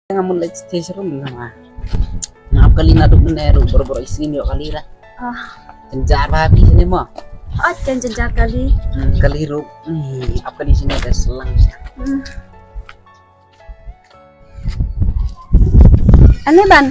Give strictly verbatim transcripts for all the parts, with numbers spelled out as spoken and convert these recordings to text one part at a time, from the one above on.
Nga mun leit stage room nga ma. Nga ap kali naduh mynne ruh, baroh baroh isih ïoh kali lah. Ah. Jynjar bha phi shane mo. Ah, kan jynjar kali. Hmm, kali ruh. Hmm, ap kali shane da slang. Hmm. Ane ban.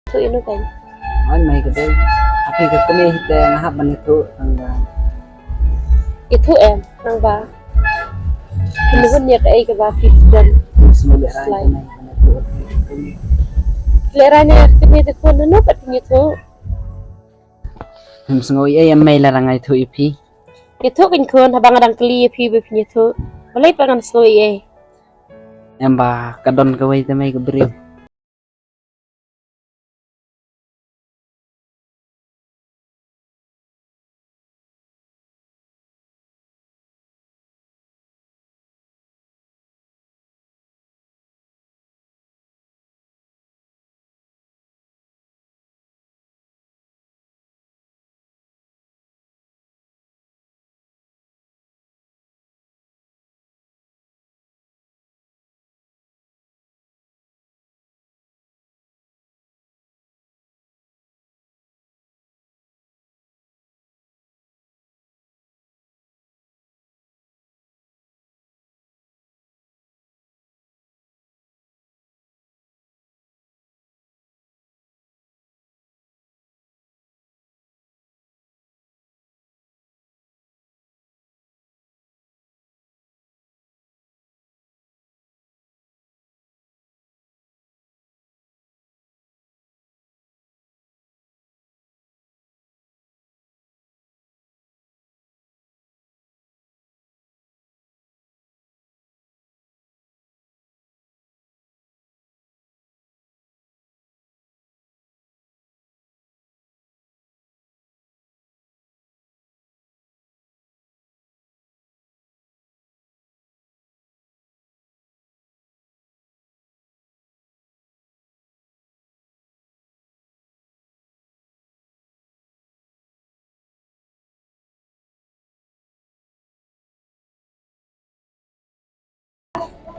Ïathuh ïa no kein. Ai mai ka dei. Hapdeng ka kmie hi te nga hap ban ïathuh tang ba. Ïathuh em, nang ba. Kynhun ïa kaei kaba phi don. Sngewlehrain. Lehrain ïa ka kmie te khun, nano pat phin ïathuh. Phim sngew ei ei, mei la rang ïathuh ïa phi. Ïathuh kein khun, haba nga dang kylli ïa phi ba phin ïathuh. Balei pat ngan sngew ei ei. Em ba ka don kawei te mei ka briew.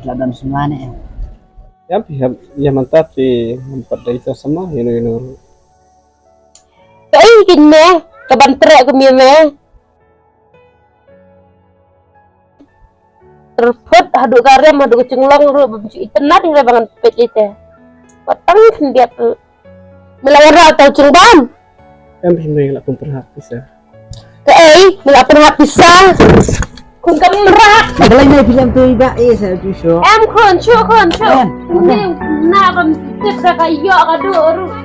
La dam semla ne em. Ïa phi hap ïa mynta phi ngam pat dei ta sama ïa no ïa no ruh. Kaei kein me ka ban treh kum ïa me. Tyrphut haduh ka rem haduh ka jinglong ruh bym ju itynnad ïa ba ngan peit ïa te. Wat tang khyndiat ruh. Me la wanrah tau jingbam. Em phi me la pynpyrhap pisa. Kaei me la pynpyrhap pisa. Khun kam rah. Balei me phi lem tu i ba e sa tu sho. Em khun shu khun shu. Em. Ni na kam tip sa ka ïoh ka duh ruh.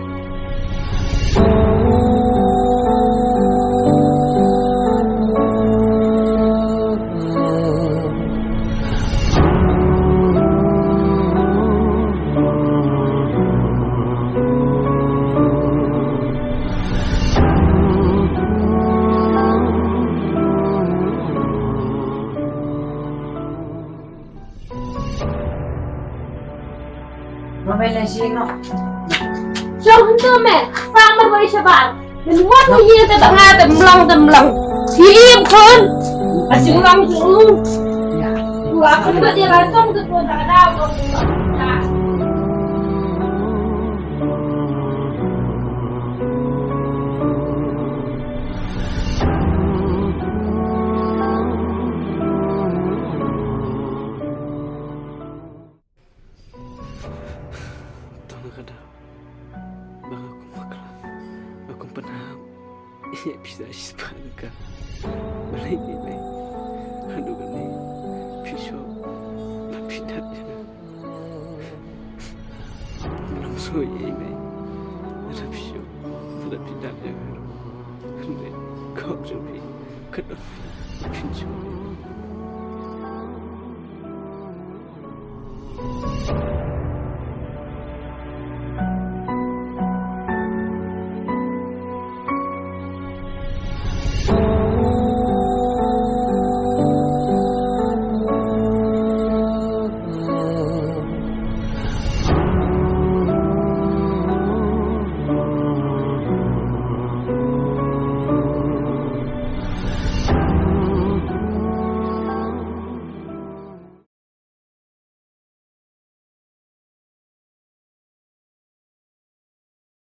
Mobile na shi no. Shong hynda me, sa marwei shabar. Min wat ma ïa te ba nga te mlong te mlong. Hi im khun. A sing long tu. Ya. Wa khun ba dia la tong te khun ta ka dau ko. Tang ka daw ba nga kum bakla, nga kum pynhap ïa pisa shispah tyngka. Balei ïa mei haduh kane phi shop ba phi dat ïa nga. Nga lam soi ïa mei lada phi shop lada phi dat ïa nga. Hynrei ka hok jong phi ka don phin shop.